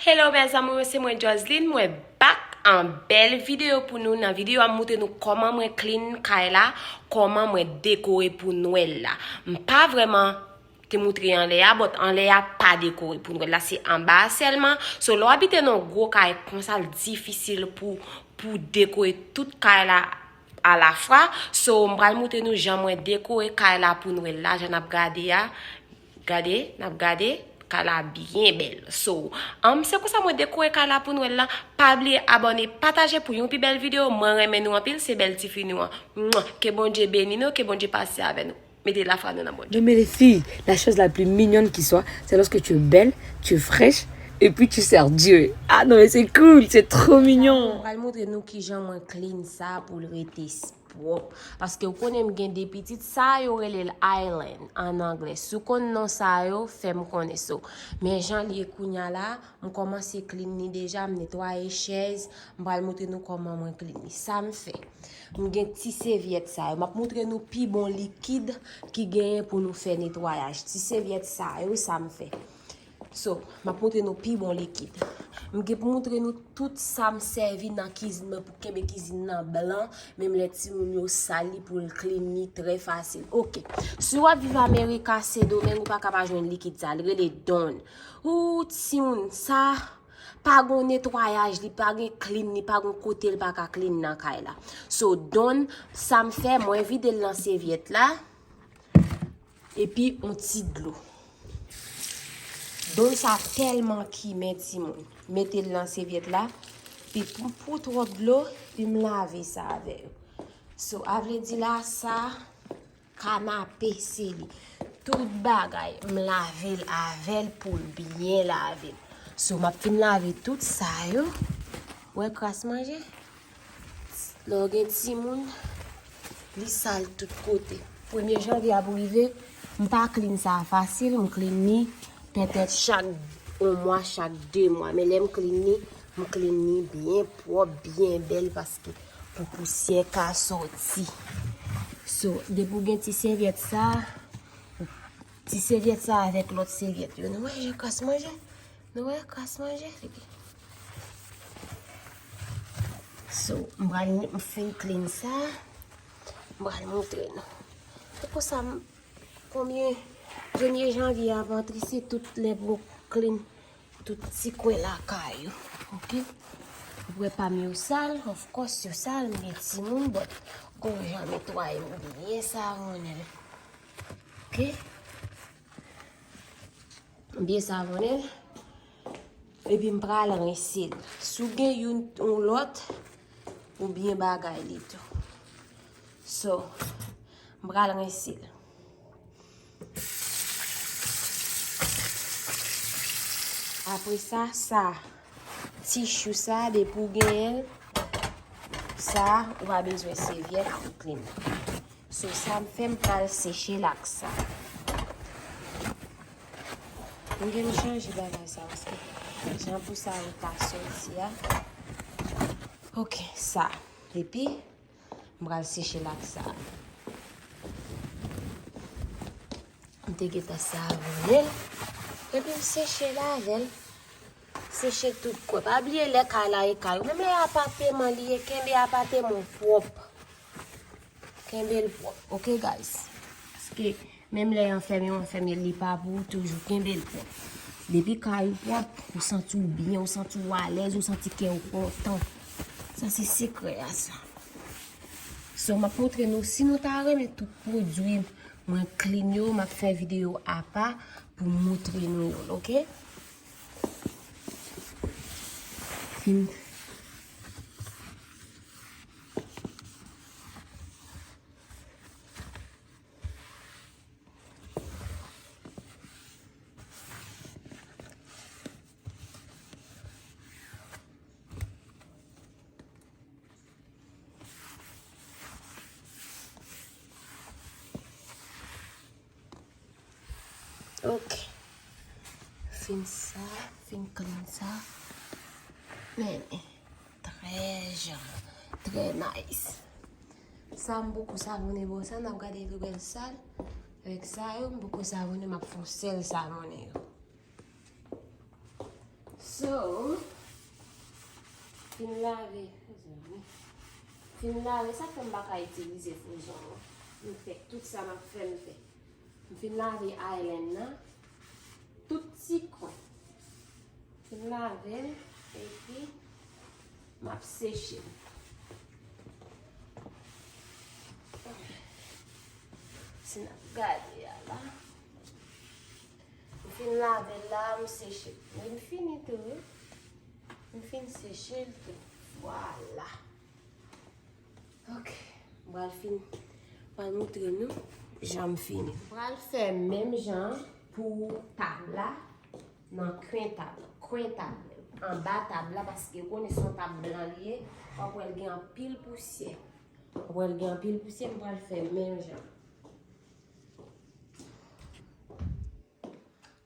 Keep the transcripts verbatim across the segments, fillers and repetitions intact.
Hello bèl zanmi yo, se mwen Joseline, mwen back an bèl videyo pou nou. Nan videyo a m moutre nou kòman mwen clean kay la, kòman mwen dekore pou Nwèl la. M pa vrèman te moutre anlè a, but anlè a pa dekore pou Nwèl la, se anba a sèlman. So lè w abite nan gwo kay konsa, l difisil pou, pou dekore tout kay la alafwa. So m pral moutre nou jan mwen dekore kay la pou Nwèl la, jan n ap gade a. Gade, n ap gade, kay la byen bèl. So, um, se konsa mwen dekore kay la pou Nwèl la. Pa bliye abòne, pataje pou yon pi bèl videyo. Mwen renmen nou anpil, se bèl tifi nou an. Mwa! Ke Bondye beni nou, ke Bondye pase avè nou. Mete lafwa nou nan Bondye. Non, mais les filles, la chose la plus mignonne qui soit, c'est lorsque tu es belle, tu es fraîche, et puis tu sers Dieu. Ah non, mais c'est cool, c'est trop mignon. Mwen pral moutre nou kijan mwen clean sa pou l rete pwòp. Paske w konnen m gen de pitit, sa yo rele l island an anglè. Si w konn non sa yo, fè m konnen. So, men jan l ye kounya la, m kòmanse clean li deja, m netwaye chèz, m pral moutre nou kòman mwen clean li. Sa m fè, m gen ti sèvyèt sa yo. M ap moutre nou pi bon likid ki genyen pou nou fè netwayaj. Ti sèvyèt sa yo, sa m fè. So, m ap moutre nou pi bon likid. M gen pou moutre nou tout sa m sèvi nan kizin mwen pou kenbe kizin nan blan, menm lè timoun yo sal li pou l clean li trè fasil. Oke. Si w ap viv Amerika, Sendomeng, ou pa ka pa jwenn likid sa, li rele Dawn. Ou timoun, sa pa gon netwayaj, li pa gen clean, li pa gon kote l pa ka clean nan kay la. So, Dawn, sa m fè, mwen vide l nan sèvyèt la. Epi yon ti dlo. Dawn sa tèlman kimen timoun. Mete l nan sèvyèt la, epi pou, pou twòp dlo, epi m lave sa avè yo. So, a vle di la, sa, kanape, se li. Tout bagay, m lave l avè l pou l byen lave l. So, m ap fin lave tout sa yo. Wè kras manje? Lè w gen timoun, li sal tout kote. Premye janvye ap rive, m pa clean sa fasil, m clean li petèt chak yon mwa, chak de mwa. Men lè m clean li, m clean li byen pwòp, byen bèl, paske pou pousyè ka sòti. So, depi w gen ti sèvyèt sa, ti sèvyèt sa avèk lòt sèvyèt yo. Nou wè jan kras manje? Nou wè kras manje? So, m pral m fin clean sa. M pral moutre nou. Se konsa m, konbyen premye janvye ap antre, se tout lè pou clean tout ti kwen lakay ou. Oke? Ou wè pa m yo sal, of course yo sal, m gen timoun, but gon jan m netwaye m byen savonnen. Oke? M byen savonnen l. Epi m pral rense l. Si w gen youn, yon lòt, ou byen bagay li tou. So, m pral rense l. Apre sa, sa, tissue sa, depi w genyen l, sa, ou pa bezwen sèvyèt pou clean. So, sa m fè, m pral seche l ak sa. M gen m chanje bagay sa, paske jan pou sa yo ta soti a. Oke, sa. Epi, m pral seche l ak sa. M te gentan savonnen l. Epi m seche l avè l. Seche tout kwen. Pa bliye lè kay la e kay ou. Menm lè apateman li ye, kenbe apateman w pwòp. Kenbe l pwòp. Oke, guys? Paske menm lè anfèmen, anfèmen, li pa pou ou, toujou kenbe l pwòp. Depi kay ou pwòp, ou santi w byen, ou santi w alèz, ou santi kè w kontan. Sa se sekrè a sa. So, m ap moutre nou, si nou ta renmen tout pwodui mwen clean yo, m ap fè videyo apa pou m moutre nou yo, oke? Fin. Ok. Fin sa, fin clean sa. Men, trè jan, trè nice. Sa m poko savonnen bò sa, n ap gade tou bèl sal. Avèk sa yo, m poko savonnen, m ap fè yon sèl savonnen yo. So, fin lave, fin lave, sa k fè m pa ka itilize fwozon an. M fè tout sa m ap fè, m fè. M fin lave island nan, tout ti kwen. M fin lave l, epi m ap seche l. Si n ap gade a la. M fin lave l la, m seche l. Wi, m fini tou, wi. M fin seche l tou. Vwala. Ok. M pral fin, pral montre nou jan m fini. M pral fè menm jan pou tab la, nan kwen tab, kwen tab, anba tab la, paske ou konnen se yon tab blan li ye, w ap wè l gen anpil pousyè. W ap wè l gen anpil pousyè, m pral fè menm jan.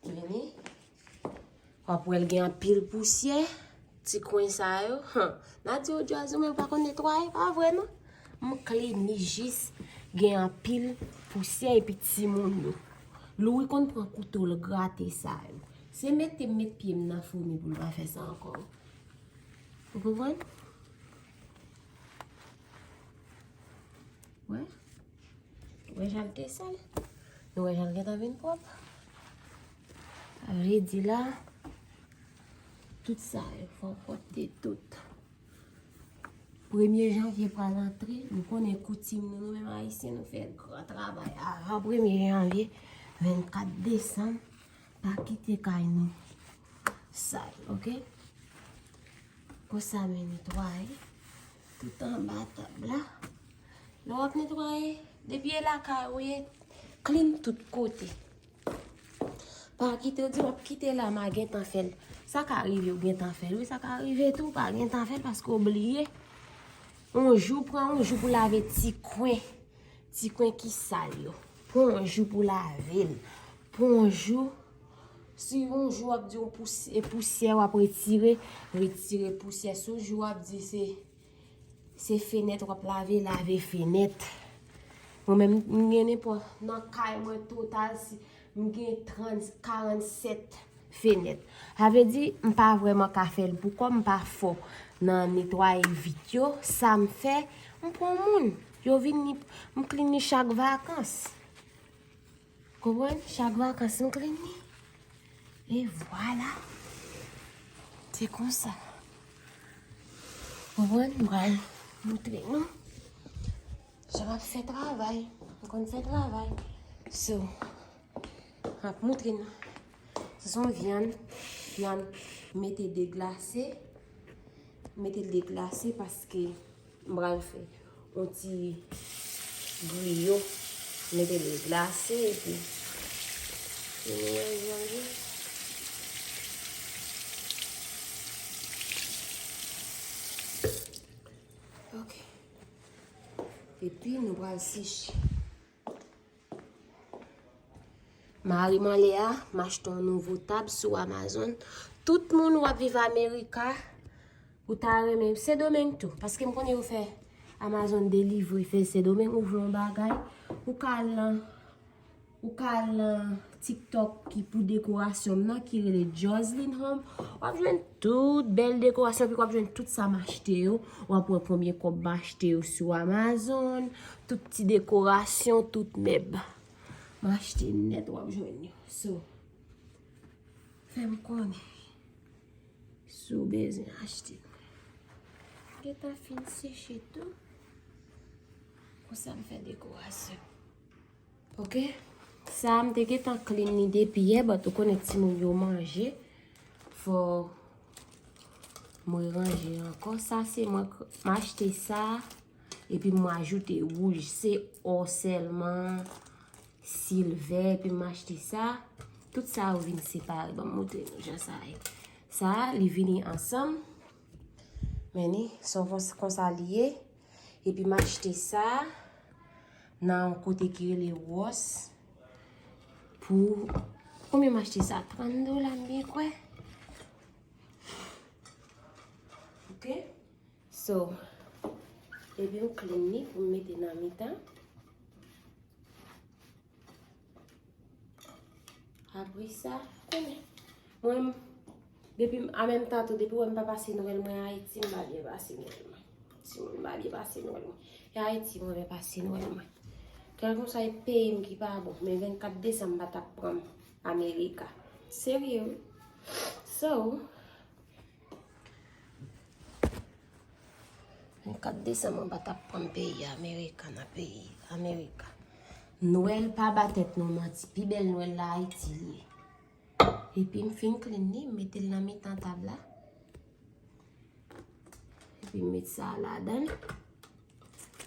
Vini. W ap wè l gen anpil pousyè, ti kwen sa yo. Han. N a di w djaz ou menm pa konn netwaye, pa vre non. M clean li jis gen anpil pousyè epi timoun yo. Louis konn pran kouto l grate sa yo. Se mete m met pye m nan foumi pou l pa fè sa ankò. Ou konprann? Wè? Wè jan l te sal? Nou wè jan l gentan vin pwòp? Sa vle di la, tout sa yo, fò w pwòpte tout. Premye janvye pral antre, nou konnen koutim nou, nou menm Ayisyen, nou fè gran travay. Avan premye janvye, vennkat desanm, pa kite kay nou sal, oke? Konsa, men netwaye tout anba tab la. Lè w ap netwaye, depi e lakay ou ye, clean tout kote. Pa kite w di, "M ap kite la, m a gentan fè l." Sa ka rive w gentan fè l, wi, sa ka rive tou, w pa gentan fè l paske w bliye. Yon jou, pran yon jou pou lave ti kwen, ti kwen ki sal yo. Pran yon jou pou lave l. Pran yon jou. Si yon jou w ap di yon pousyè, pousyè w ap retire, retire pousyè. Si yon jou w ap di se, se fenèt w ap lave, lave fenèt. Mwen menm, m gen nenpòt, nan kay mwen total, si m gen trant, karannsèt fenèt. Sa vle di, m pa vrèman ka fè l pou kò m, m pa fò nan netwaye vit yo. Sa m fè, m pran moun. Yo vini, m clean li chak vakans. Konprann? Chak vakans m clean li. E vwala. Se konsa. Konprann? M pral montre nou jan m ap fè travay. M konn fè travay. So, m ap montre nou. Se yon vyann, vyann mete deglase. Mete l deglase paske m pral fè yon ti griyo. Mete l glase epi nou wè jan l ye. Ok. Epi nou pral seche. Mari m anlè a, m achte yon nouvo tab sou Amazon. Tout moun w ap viv Amerika, ou ta renmen, Sendomeng tou, paske m konnen yo fè Amazon delivery, fè Sendomeng, ou vle yon bagay, ou ka al nan, ou ka al nan TikTok ki pou dekorasyon m nan, ki rele Joslyn Home. W ap jwenn tout bèl dekorasyon, epi w ap jwenn tout sa m achte yo. W ap wè konbyen kòb m achte yo sou Amazon, tout ti dekorasyon, tout mèb. M achte nèt, w ap jwenn yo. So, fè m konnen si w bezwen achte. Gentan fin seche tou. Konsa m fè dekorasyon. Ok? Sa a, m te gentan clean li depi yè, but ou konnen timoun yo manje. Fò m ranje ankò. Sa se mwen k-, m achte sa. Epi m ajoute wouj, se ò sèlman, silvè, epi m achte sa. Tout sa yo vin separe, ban m montre nou jan sa ye. Sa, li vini ansanm. Men ni, se yon konsa li ye. Epi m achte sa nan yon kote ki rele Ross. Pou, konbyen m achte sa? Trant dola, m byen kwè. Ok? So, epi m clean li pou m mete nan mitan. Apre sa, konnen. Mwen, Depi m, an menm tan tou, depi w wè m pa pase Nwèl mwen Ayiti, m pa byen pase Nwèl mwen. Timoun, m pa byen pase Nwèl mwen. E Ayiti, mwen renmen pase Nwèl mwen. Kèlkeswa e peyi m ki pa bon, men vennkat desanm pa t ap pran m Amerika. Serye, wi. So, vennkat desanm, mwen pa t ap pran m peyi Amerika nan peyi Amerika. Nwèl pa ba tèt nou manti. Pi bèl Nwèl la Ayiti li ye. Epi m fin clean li, m mete l nan mitan tab la. Epi m met sa a ladan l.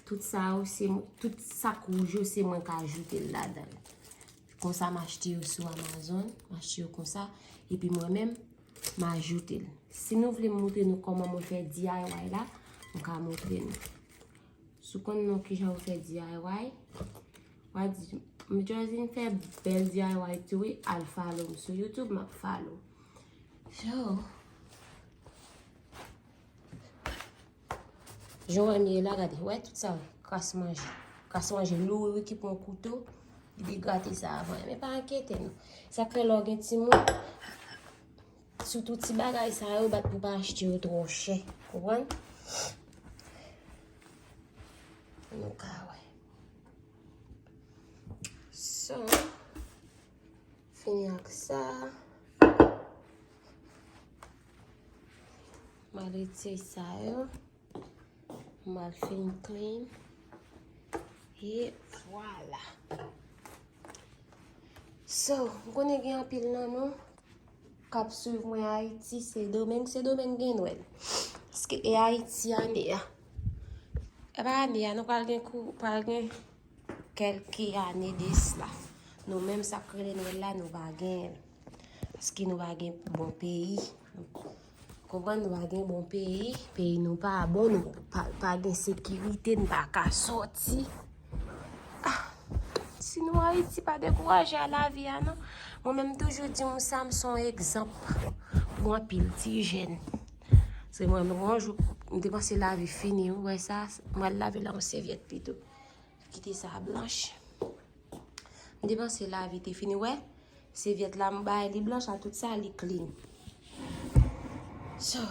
Tout sa yo, se mwen, tout sak wouj yo, se mwen k ajoute l ladan l. Konsa, m achte yo sou Amazon, m achte yo konsa. Epi mwen menm, m ajoute l. Si nou vle m montre nou kòman mwen fè D I Y la, m ka montre nou. Si w konn non kijan yo fè D I Y, w a di, "M Josine fè bèl D I Y tou wi, al follow m sou YouTube, m ap follow." So, jan w wè m ye la, gade, wè tout sa, kras manje. Kras manje louri wi ki pran kouto, li degrate sa avan. Men pa enkyete nou. Sa k fè lè w gen timoun, sitou ti bagay sa yo, bat pou pa achte yo twò chè. Konprann? Nou ka wè. So, fini ak sa. M al retire sa yo. M al fin clean. E vwala. So, m konnen gen anpil nan nou k ap swiv mwen Ayiti, Sendomeng. Sendomeng gen Nwèl. Paske e Ayiti ane a. E pa ane a, nou pral gen kou, pral gen kèlke ane de sila. Nou menm sa k rele Nwèl la, nou pa genyen l. Paske nou pa gen bon peyi. Konprann, nou pa gen bon peyi. Peyi nou pa bon, nou pa, pa gen sekirite, nou pa ka sòti. Ah, si nou Ayiti, pa dekouraje a lavi a non. Mwen menm toujou di moun sa, m se yon egzanp pou anpil ti jèn. Se mwen menm, yon jou, m te panse lavi fini, ou wè sa, m al lave l ak yon sèvyèt pito. Kite sa blanch. M te panse lavi te fini, wè. Sèvyèt la, m bay li blanch a tout sa, li clean. So,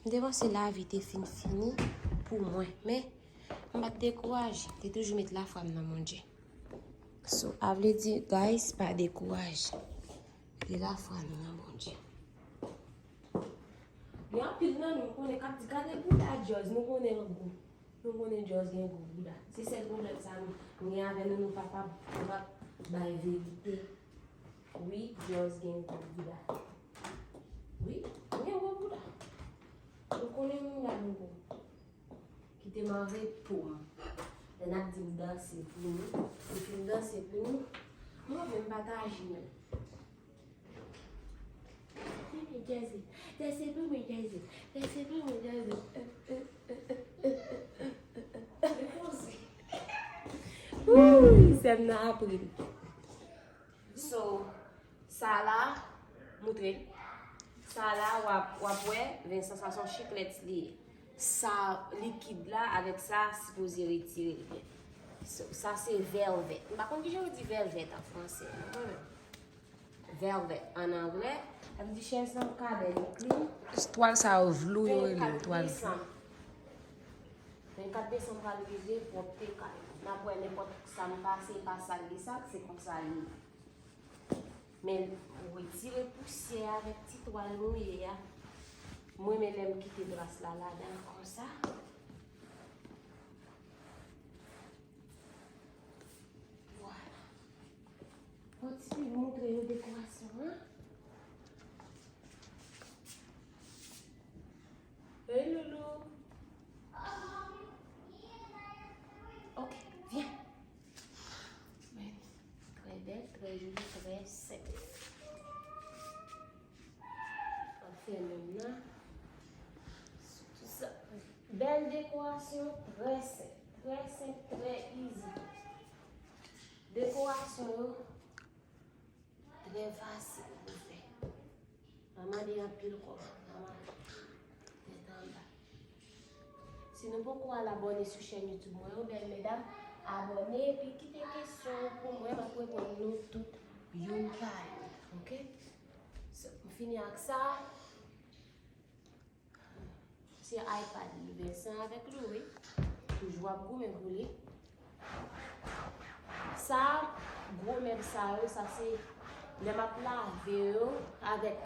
m te panse lavi te fin fini pou mwen. Men, m pa t dekouraje. Te toujou met lafwa m nan Bondye. So, a vle di, guys, pa dekouraje. Mete lafwa nou nan Bondye. Gen anpil nan nou, m konnen, k ap di, "Gade bouda Jòz, nou konnen l gou." Nou konnen Jòz gen gwo bouda. Se sèl pwoblèm sa nou, nou gen avè nou, nou pa, pa, nou pa bay verite. Wi, Jòz gen gwo bouda. Wi, li gen gwo bouda. Nou konnen bouda nou gwo. Kite m an repo m. Lè n ap di m danse pou nou, m fin danse pou nou. Mwen menm pataje menm. Danse pou mwen, danse pou mwen, danse. Danse pou mwen, danse. Repoze. Wouy, sè m nan apre l. So, sa la, moutre l. Sa la, w ap, w ap wè, Vincent, sa se yon chiklèt li ye. Sa, likid la, avèk sa, sipoze retire l byen. So, sa se vèlvèt. M pa konn kijan yo di vèlvèt an fransè, non, mwen menm. Velvet an anglè. Sa vle di chèz nan ka bèl, li clean. Twal sa yo vlou yo rele yo, twal vlou. Vennkat desanm. Vennkat desanm pral rive, pwòpte kay. N ap wè nenpòt sa m pase, pa sal li sal, se konsa li ye. Men, retire pousyè avèk ti twal mouye a. Mwen, men lè m kite tras la ladan l konsa. Vwala. Fò ti fi montre yo dekorasyon an. Hey, loulou. Ok, vyen. Trè bèl, trè joli, trè senp. Anfen, menm nan. Sou tout sa. Bèl dekorasyon, trè senp. Trè senp, trè easy. Dekorasyon yo, trè fasil pou fè. Pa mande anpil kòb. Pa mande. Tèt anba. Si nou poko al abòne sou chèn YouTube mwen yo, bèl medam, abòne epi kite kesyon pou mwen, m ap reponn nou tout youn pa youn, ok? So, m fini ak sa. Se iPad li, Vincent avèk li, wi. Toujou ap goumen pou li. Sa, gwo mèb sa yo, sa se lè m ap lave yo avèk,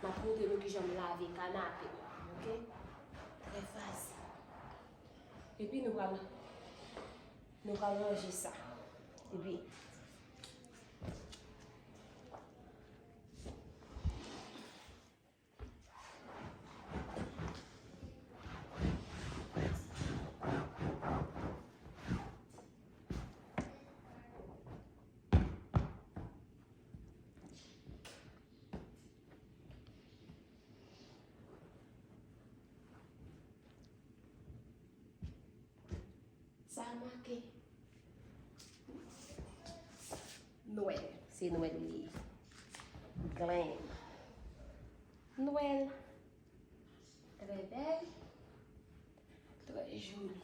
m ap montre nou kijan m lave kanape m, oke? Trè fasil. Epi nou pral, nou pral ranje sa. Epi, sa make Nwèl. Se Nwèl li ye. Glam. Nwèl. Trè bèl. Trè joli.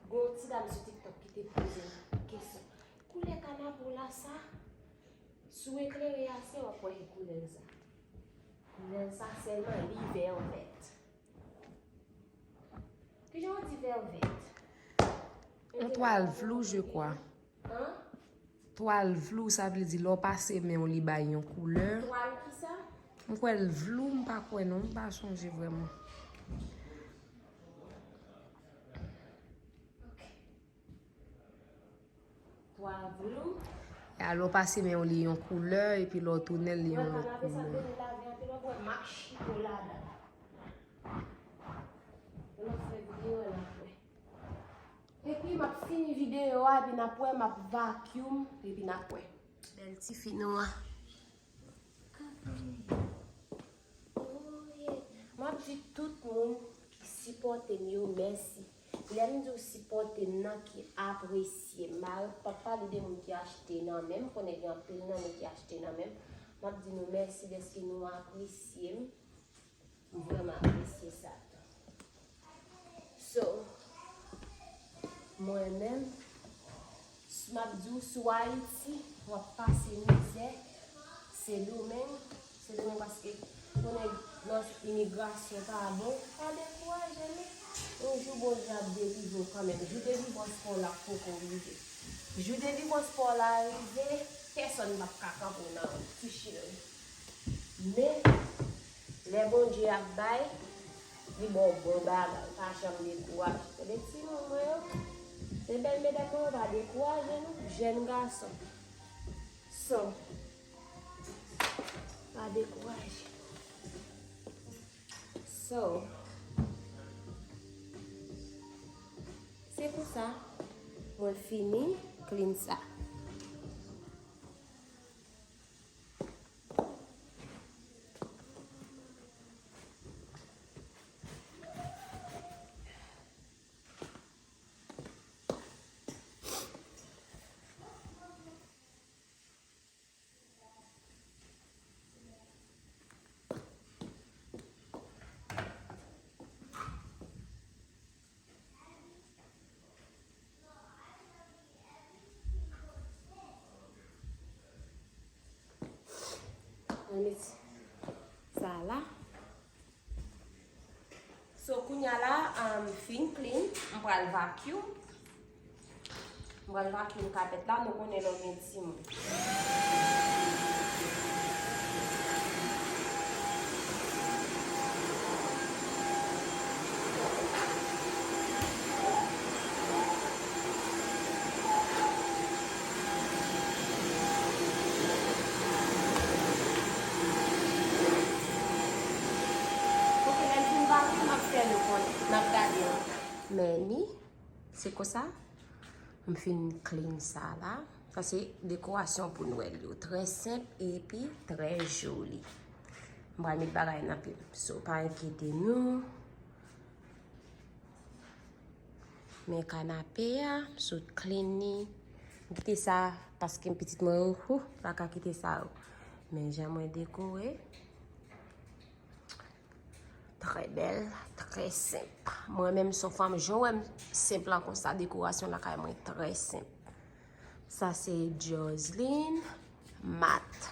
Gon ti dam sou TikTok ki te poze m kesyon. Koulè kanape w la sa? Si w eklere ase, w ap wè ki koulè l sa. Koulè l sa sèlman, li vè vèt. Kijan w di vè vèt? Yon twal flou, je crois. An? Twal flou, sa vle di lè w pase men w, li bay yon koulè. Twal kisa? M kwè l flou, m pa kwè non, m pa sonje vrèman. Ok. Twal flou. E alò pase men w li yon koulè, epi lè w tounen l li yon lòt koulè. Mwen pa lave sa, depi lave anpil, w ap wè mak chito ladan. Lè n ap fè videyo a, n ap wè. Epi m ap fini videyo a, epi n ap wè, m ap vacuum, epi n ap wè. Bèl tifi nou an. M ap di tout moun ki sipòte m yo mèsi. Lè m di w sipòte m nan, ki apresye m, m pa pale de moun ki achte nan men m, konnen gen anpil nan nou ki achte nan men m. M ap di nou mèsi dèske nou apresye m. M vrèman apresye sa tou. So, mwen menm, s-, m ap di w, si w Ayiti, w ap pase mizè, Sendomeng, Sendomeng paske konnen lòs imigrasyon pa bon, pa dekouraje non. Yon jou Bondye ap delivre w kanmenm. Jou delivrans pa w la poko rive. Jou delivrans pa w la rive, pèsonn p ap ka kanpe w nan wout, ti cheri. Men, lè Bondye ap bay, li ba w bon bagay, pa janm dekouraje. Tande timoun mwen yo, se bèl medam mwen yo, pa dekouraje nou, jèn gason. So, pa dekouraje. So, se konsa, mwen fini clean sa. Mwen met sa la. So, kounya la, um, m fin clean, m pral vacuum. M pral vacuum kapèt la, nou konnen lè w gen timoun. Ok, lè m fin vacuum, m ap fè nou konnen, n ap gade. Men ni, se konsa, m fin clean sa la. Sa se dekorasyon pou Nwèl yo. Trè senp epi trè joli. M pral met bagay nan pye m. So, pa enkyete nou. Men kanape a, m sot clean li. M kite sa paske m pitit mwen yo, hou, pa ka kite sa yo. Men jan mwen dekore. Trè bèl, trè senp. Mwen menm, se yon fanm, jan w wè m senp lan konsa, dekorasyon lakay mwen trè senp. Sa se Joseline Mat.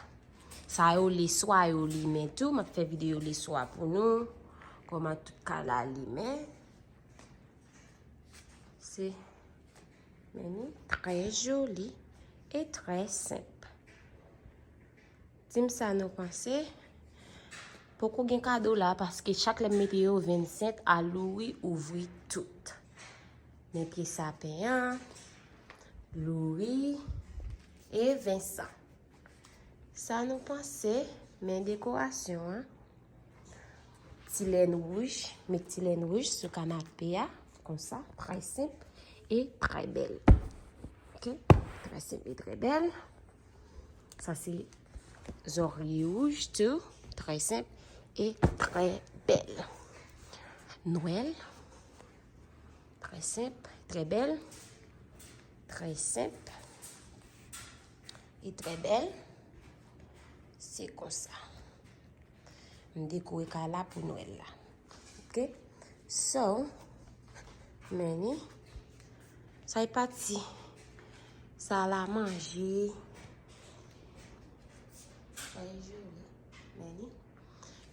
Sa yo leswa yo limen tou. M ap fè videyo leswa pou nou. Kòman tout kay la limen. Se, men ni, trè joli e trè senp. Di m sa nou panse. Poko gen kado la, paske chak lè m mete yo, Vincent al louvri, ouvri tout. Men pye sapen an, Louri e Vincent. Sa nou panse, men dekorasyon an. Ti lèn wouj, met ti lèn wouj sou kanape a, konsa, trè senp e trè bèl. Ok, trè senp e trè bèl. Sa se zòrye wouj tou, trè senp e trè bèl. Nwèl, trè senp, trè bèl, trè senp e trè bèl. Se konsa. M dekore kay la pou Nwèl la. Ok? So, men ni, sa e pati. Sa la manje. Sa e joli. Men ni.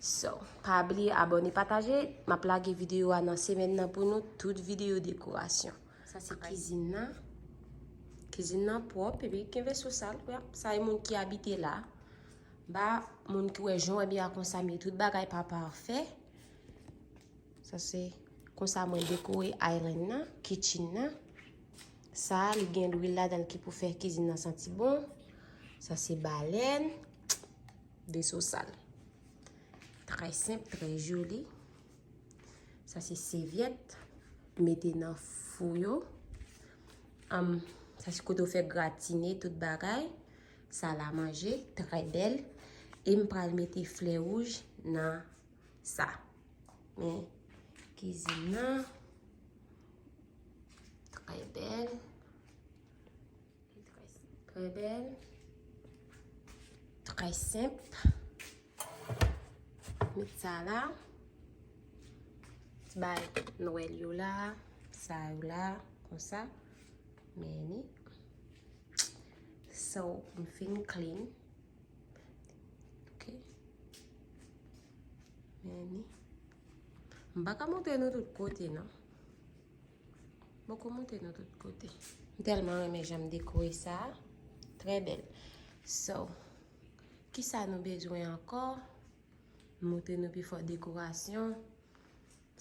So, pa bliye abòne, pataje. M ap lage videyo a nan semèn nan pou nou, tout videyo dekorasyon. Sa se kizin nan. Kizin nan pwòp, epi kenbe sou sal. Sa e moun ki abite la. Ba moun ki wè jan w wè byen a konsa, men tout bagay pa pafè. Sa se konsa mwen dekore island nan, kitchen nan. Sa, li gen lwil ladan l ki pou fè kizin nan santi bon. Sa se balèn, veso sal. Trè senp, trè joli. Sa se sevyèt, mete nan fou yo. Am, sa se kote w fè gratine, tout bagay. Sal a manje, trè bèl. E m pral mete flè wouj nan sa. Men, kizin nan, trè bèl. Trè bèl. Trè senp. Met sa la. Ti bay Nwèl yo la. Sa yo la. Konsa. Men ni. So, m fin clean. Ok. Men ni. M pa ka montre nou tout kote, non. Poko montre nou tout kote. M tèlman renmen jan m dekore sa. Trè bèl. So, kisa nou bezwen ankò? M montre nou pi fò dekorasyon.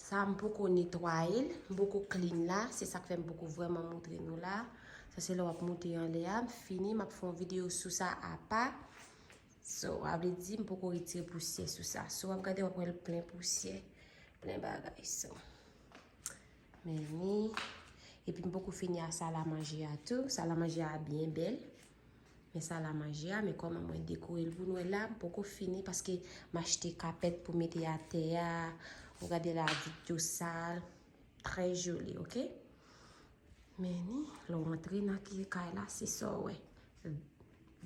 Sa, m poko netwaye l, m poko clean la. Se sa k fè m poko vrèman montre nou la. Sa, se lè w ap monte anlè a. M fini, m ap fè yon videyo sou sa apa. So, sa vle di, m poko retire pousyè sou sa. So, w ap gade, w ap wè l plen pousyè, plen bagay. So, men ni. Epi m poko fini a sal a manje a tou. Sal a manje a byen bèl. Men sal a manje a, men kòman mwen dekore l pou Nwèl la, m poko fini paske m achte kapèt pou mete atè a. Ou gade la, vit yo sal. Trè joli, ok? Men ni, lè w antre nan ki kay la, se sa w wè.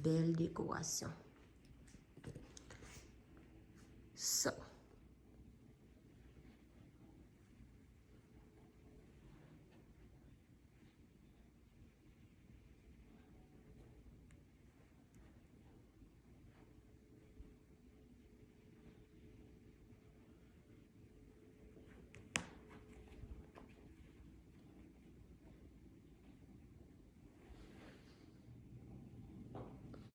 Bèl dekorasyon. So,